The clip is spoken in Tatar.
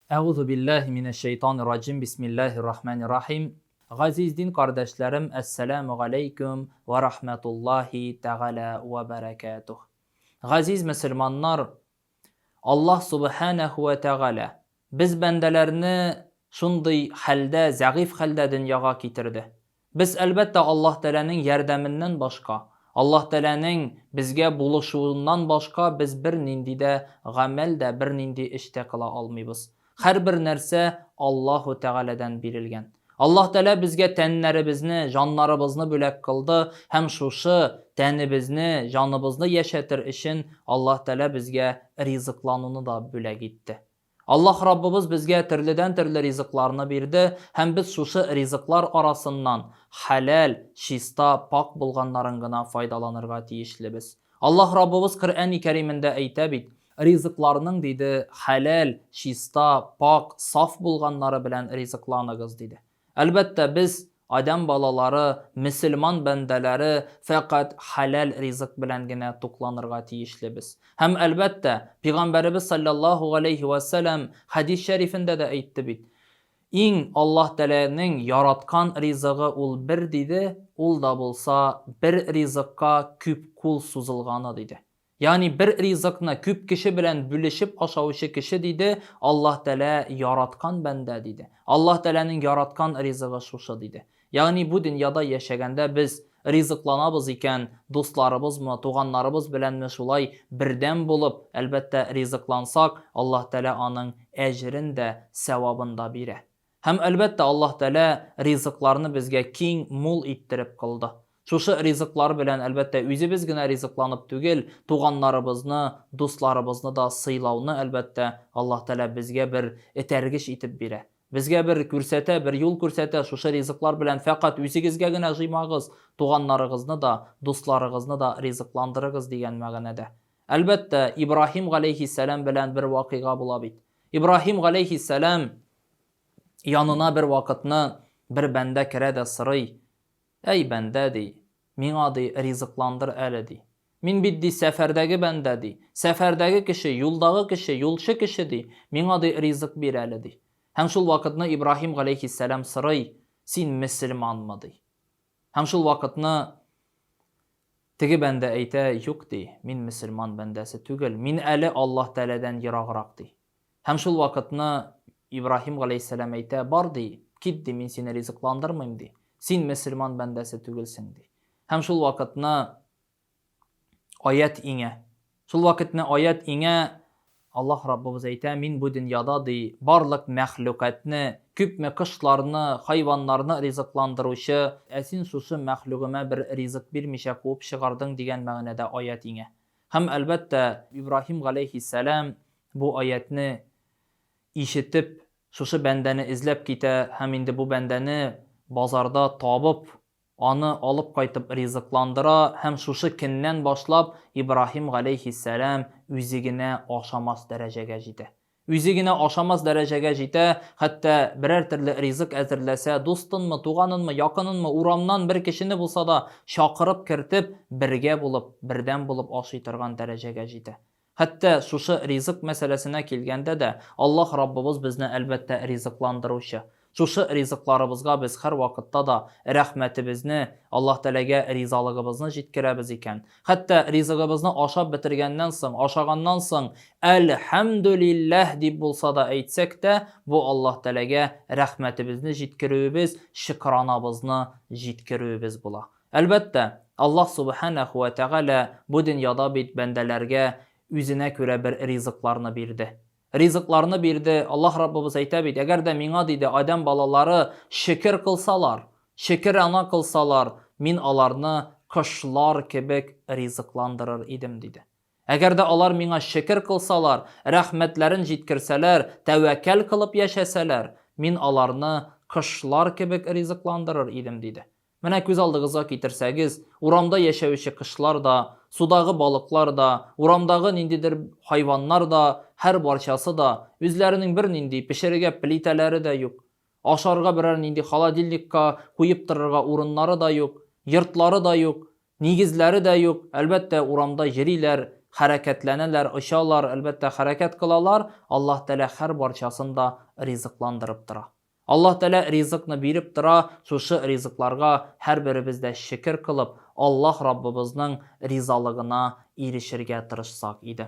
Әгъузу биллаһи минәш шәйтанир раҗим, бисмиллаһир рахманир рахим. Газиз дин кардәшләрем, әссәламү галәйкүм вә рахмәтуллаһи тәгалә вә бәрәкәтүһ. Газиз мөселманнар, Аллаһ субханәһү вә тәгалә без бәндәләрне шундый хәлдә, зәгыйфь хәлдә дөньяга китерде. Без, әлбәттә, Аллаһ Тәгаләнең ярдәменнән башка, Аллаһ Тәгаләнең безгә булышуыннан башка без бернинди дә гамәл дә, бернинди эш тә кыла алмыйбыз. Һәрбер нәрсә Аллаһу Тәгаләдән бирелгән. Аллаһ Тәгалә безгә тәннәребезне, җаннарыбызны бүләк кылды һәм шушы тәнебезне, җаныбызны яшәтер өчен Аллаһ Тәгалә безгә ризыклануны да бүләк итте. Аллаһ Раббыбыз безгә төрледән-төрле ризыкларны бирде һәм без шушы ризыклар арасыннан хәләл, чиста, пакь булганнарын гына файдаланырга тиешлебез. Аллаһ Раббыбыз Коръәни Кәримендә әйтә бит, Ризыкларның, диде, хәләл, чиста, пакь, саф булганнары белән ризыкланыгыз, диде. Әлбәттә, без, адәм балалары, мөселман бәндәләре фәкать хәләл ризык белән генә тукланырга тиешлебез. Һәм, әлбәттә, Пигамбәребез салләллаһу галәйһи вә сәлам хәдис шәрифендә дә әйтте бит, Иң Аллаһ Тәгаләнең яраткан ризыгы ул бер, диде, ул да булса бер ризыкка күп кул сузылганы, диде. Ягъни бер ризыкны күп кеше белән бүлешеп ашаучы кеше, диде, Аллаһ Тәгалә яраткан бәндә, диде. Аллаһ Тәгаләнең яраткан ризыгы шушы, диде. Ягъни бу дөньяда яшәгәндә без ризыкланабыз икән, дусларыбызмы, туганнарыбыз беләнме шулай бердәм булып, әлбәттә, ризыклансак, Аллаһ Тәгалә аның әҗерен дә, сәвабын да бирә. Һәм, әлбәттә, Аллаһ Тәгалә ризыкларны безгә киң, мул иттереп кылды. Шушы ризыклар белән, әлбәттә, үзебез генә ризыкланып түгел, туганнарыбызны, дусларыбызны да сыйлауны, әлбәттә, Аллаһ Тәгалә безгә бер этәргеч итеп бирә. Безгә бер күрсәтә, бер юл күрсәтә, шушы ризыклар белән фәкать үзегезгә генә җыймагыз, туганнарыгызны да, дусларыгызны да ризыкландырыгыз дигән мәгънәдә. Әлбәттә, Ибраһим галәйһиссәлам белән бер вакыйга була бит. Ибраһим галәйһиссәлам янына бер вакытны бер бәндә керә дә сорый, Әй, бәндә, ди, миңа, ди, ризыкландыр әле, ди. Мин бит, ди, сәфәрдәге бәндә, ди. Сәфәрдәге кеше, юлдагы кеше, юлчы кеше, ди, миңа, ди, ризык бир әле, ди. Һәм шул вакытны Ибраһим галәйһиссәлам сорый, Син мөселманмы, ди. Һәм шул вакытны теге бәндә әйтә, Юк, ди, мин мөселман бәндәсе түгел, мин әле Аллаһ Тәгаләдән ераграк, ди. Һәм шул вакытны Ибраһим галәйһиссәлам әйтә, Бар, ди, кит, ди, мин сине ризыкландырмыйм, ди. Син мөселман бәндәсе түгелсең, ди. Һәм шул вакытны аять иңә. Шул вакытны аять иңә, Аллаһ Раббыбыз әйтә, мин бу дөньяда, ди, барлык мәхлукатны, күпме кошларны, хайваннарны ризыкландыручы, ә син шушы мәхлугымә бер ризык бирмичә куып чыгардың, дигән мәгънәдә аять иңә. Һәм, әлбәттә, Ибраһим галәйһиссәлам бу аятьне ишетеп, шушы бәндәне эзләп китә һәм инде бу бәндәне базарда табып, аны алып кайтып ризыкландыра һәм шушы көннән башлап Ибраһим галәйһиссәлам үзе генә ашамас дәрәҗәгә җитә. Үзе генә ашамас дәрәҗәгә җитә, хәтта берәр төрле ризык әзерләсә, дустынмы, туганынмы, якынынмы, урамнан бер кешене булса да чакырып кертеп, бергә булып, бердәм булып ашый торган дәрәҗәгә җитә. Хәтта шушы ризык мәсьәләсенә килгәндә дә, Аллаһ Раббыбыз безне, әлбәттә, ризыкландыручы. Шушы ризыкларыбызга без һәрвакытта да рәхмәтебезне, Аллаһ Тәгаләгә ризалыгыбызны җиткерәбез икән, хәтта ризыгыбызны ашап бетергәннән соң, ашаганнан соң, Әлхәмдүлилләһ дип булса да әйтсәк тә, бу Аллаһ Тәгаләгә рәхмәтебезне җиткерүебез, шөкранабызны җиткерүебез була. Әлбәттә, Аллаһ Сүбхәнәһү вә Тәгалә бу дөньяда бит бәндәләргә үзенә күрә бер ризыкларны бирде. Ризыкларны бирде, Аллаһ Раббыбыз әйтә бит, әгәр дә миңа, диде, адәм балалары шөкер кылсалар, шөкерана кылсалар, мин аларны кошлар кебек ризыкландырыр идем, диде. Әгәр дә алар миңа шөкер кылсалар, рәхмәтләрен җиткерсәләр, тәвәккәл кылып яшәсәләр, мин аларны кошлар кебек ризыкландырыр идем, диде. Менә күз алдыгызга китерсәгез, урамда яшәүче кошлар да, судагы балыклар да, урамдагы ниндидер хайваннар да, һәр барчасы да, үзләренең бернинди пешерергә плитәләре дә юк, ашарга берәр нинди холодильникка куеп торырга урыннары да юк, йортлары да юк, нигезләре дә юк, әлбәттә, урамда йөриләр. хәрәкәтләнәләр, очалар, әлбәттә, хәрәкәт кылалар, Аллаһ Тәгалә һәр барчасын да ризыкландырып тора. Аллаһ Тәгалә ризыкны биреп тора, шушы ризыкларга һәрберебез дә шөкер кылып, Аллаһ Раббыбызның ризалыгына ирешергә тырышсак иде.